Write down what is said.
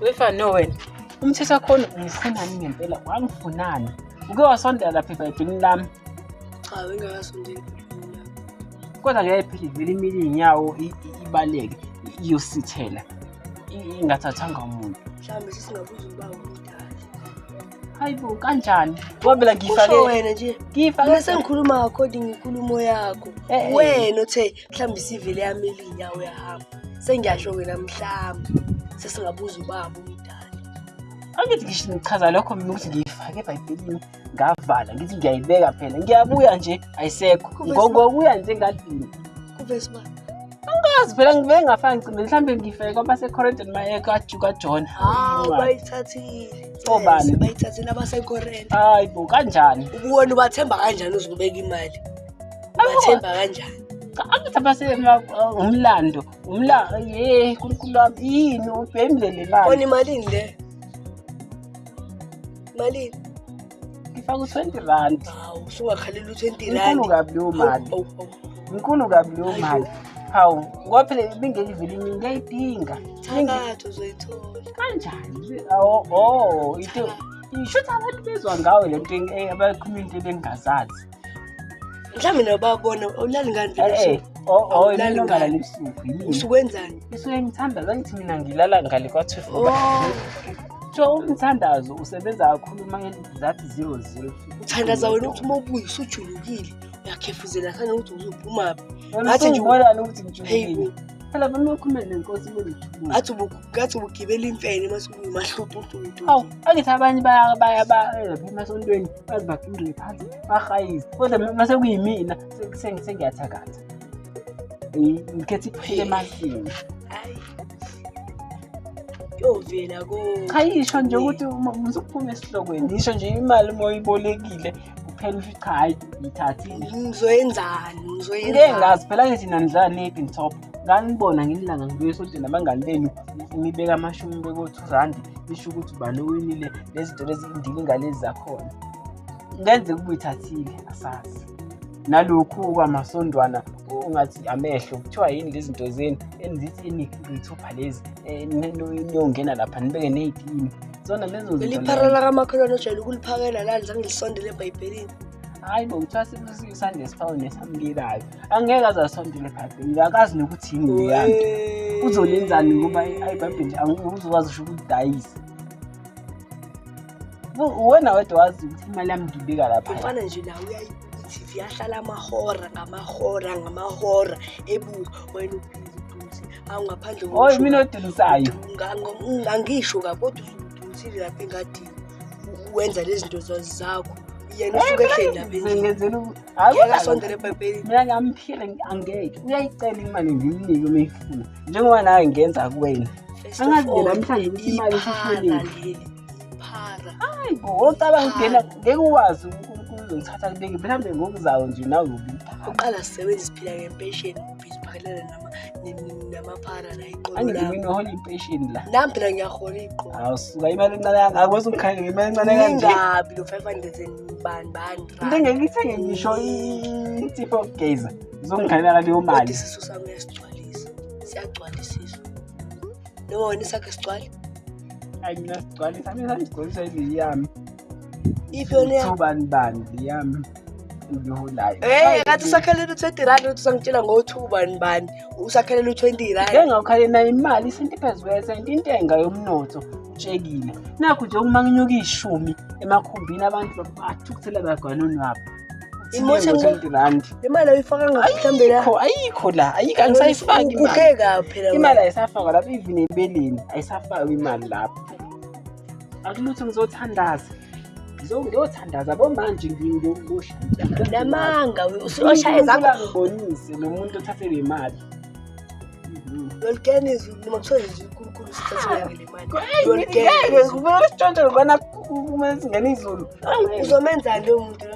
Wefana no wena. Umthetho wakhona ungifunani ngempela? Wangifunani? Uke wasondela lapha ebhayibhelini lami. Cha, bengakasondeli ebhayibhelini lakho. Kodwa ngeke phela ivele imile iy'nyawo ibaleke iyosithela. Ingathathanga umuntu. Mhlawumbe sesingabuza ubaba umdala. Hayi bo, kanjani? Ngoba phela ngifake Kusho wena nje. Ngifake Mina sengikhuluma according inkulumo yakho. Eh, eh. Wena uthe mhlawumbe isivele yamile iy'nyawo yahamba. Sengiyasho wena mhlawumbe sesingabuza ubaba umdala. Angithi ngisho ngichaza lokho mina ukuthi ngiyifake ebhayibhelini ngavala ngithi ngiyayibeka phela ngiyabuya nje ayisekho Kube ngokuya nje engadini. Kuvesi ba? Angazi phela ngivele ngafaka ngicimbe mhlawumbe ngifake kwabaseKorinte noma kaJona. Hawu bayithathile. Obani? Bayithathile abaseKorente. Hayi bo, kanjani? Ubuwena ubathemba kanjani uzobeka imali? Ubathemba kanjani? Cha, angithi abase umlando umla ye nkulunkulu wami yini ubhemile le Kona mali imalini le? Malini? Ngifaka u-20 rand. Hawu usungakhalela u-20 rand. Inkulu kabi leyo mali. Hawu, hawu, Inkulu kabi leyo mali. Hawu, ngoba phela ibingeke ivele imini ngiyayidinga. Thakatha uzoyithola. Kanjani? Oh, oh, into ishuthi abantu bezwa ngawe le nto abakhuluma into ebengingazazi. Mhlawumbe nabo bayabona awulali ngani vele Eh, ebusuku? oh, oh, Awulali mina ngalala ngani? ebusuku yini? Usukwenzani? Isuke ngithandaza ngithi mina ngilala ngale kwa-12 ngoba Oh, so umthandazo usebenza kakhulu uma zathi 00 ebusuku. Uthandaza wena ukuthi uma ubuye usujulukile uyakhefuzela khane ukuthi uzophumaphi. Wena Ngathi nje usungibonani ukuthi Hey ngijulukile? bo, Phela uma ukhuluma nenkosi kumele ujuluke. ngathi ubugibela imfene mase ubuye mahlutututu. Hawu, angithi abanye baya baya lapha emasontweni baze bagingqike phansi bahayize. Kodwa mase kuyimina sengiyathakatha. Ngikhetha iphile emasini. Hayi. Kuyovela ko. Cha, yisho nje ukuthi uma usuphuma esihlokweni, yisho nje imali uma uyibolekile kuphela usho cha hayi ngiyithathile. Ngizoyenzani? Ngeke Ngizoyenzani? ngazi phela ngithi nina nidlala ne-Bin Top. Nganibona ngelanga ngibuye esontweni nabangani benu nibeka amashumi nibeke o-2 rand nisho ukuthi ubani owinile lezi zinto lezi indilinga lezi zakhona. Kungenzeka ukuba uyithathile asazi. Nalokhu kwamasondwana ungathi amehlo kuthiwa yini lezi zinto zenu enizithi eniyithupha lezi niyongena lapha nibeke ney'tini zona lezo Leli zinto. phara lakamakhelwane ojwayele ukuliphakela la zange lisondele ebhayibhelini. Hayi bo, kuthiwa sisande esifana nesamukelayo angeke aze asondele ebhayibhelini akazi nokuthi yini leya nto uzolenzani ngoba ibhayibheli nje uzokwazi usho ukulidayisa. Uwena wedwa wazi ukuthi imali yami ngibeka lapha. Umfana nje la uyayibuka i-TV yahlala amahora ngamahora ngamahora ebuka wena ubhizi udusi awu ngaphandle Oy mina odulisayo. Angisho kabi kodwa usudusile lapha engadini wenza lezi zinto zakho yena usuke ehleli lapha endlini. Ngenzela hayi Ngeke kodwa asondele ebhayibhelini. Mina ngamphila angeke uyayicela imali ngimnike uma ifuna njengoba nawe ngenza kuwena. First of Angazi nje all, namhlanje ukuthi imali iphara isishonile. leli iphara. Hayi bo, ocabanga ngena ngeke uwazi uNkulunkulu uzongithatha kubeke mhlawumbe ngokuzayo nje nawe uyobe Uqala sisebenza siphila ngempesheni ubhizi phakelana namaphara la iqolo Angithi lami. mina uhola impesheni la. Nami phela ngiyahola iqolo. Awusuka imali encane kangaka bese ungikhalela ngemali encane kanje. Ningabi lo 500 and bani bani Into rand. engeke ithenge ngisho insipho yokugeza uzongikhalela ngaleyo Kodwa mali. isisu sami uyasigcwalisa. Siyagcwala isisu. Noma wena isakhe sigcwale? Hayi mina sigcwalisa mina sangigcwalisa ile yami. Iphi yona yakho? Bani bani le yami engiholayo. Eh, ngathi usakhalela u-20 rand uthi usangitshela ngo-2 bani bani. Usakhalela u-20 rand. Ngeke ngawukhalela nayo imali isenti phezu kwesenti intenga yomnotho utshekile. Nakhu nje uma nginyuka ishumi emakhumbini abantu bathukuthela bagwanoni wabo. Imoto 20 rand. Le mali awuyifaka ngaphi mhlawumbe la? Ayikho ayikho la ayikho angisayifaki imali. Ukhukhe kabi phela. Imali ayisafakwa lapho even ebeleni ayisafakwa imali lapho. Akulutho ngizothandaza. Ngiyothandaza bo manje ngiyosha. Namanga usuyoshaya zakho. Ngibonise lo muntu othathe le mali. Yolikena izulu noma kuthiwa nje uNkulunkulu usithathele le mali. Ngeke Yolikena izulu. kumele sitshontshe ngobana kumele singene izulu. Uzomenzani loyo muntu lo?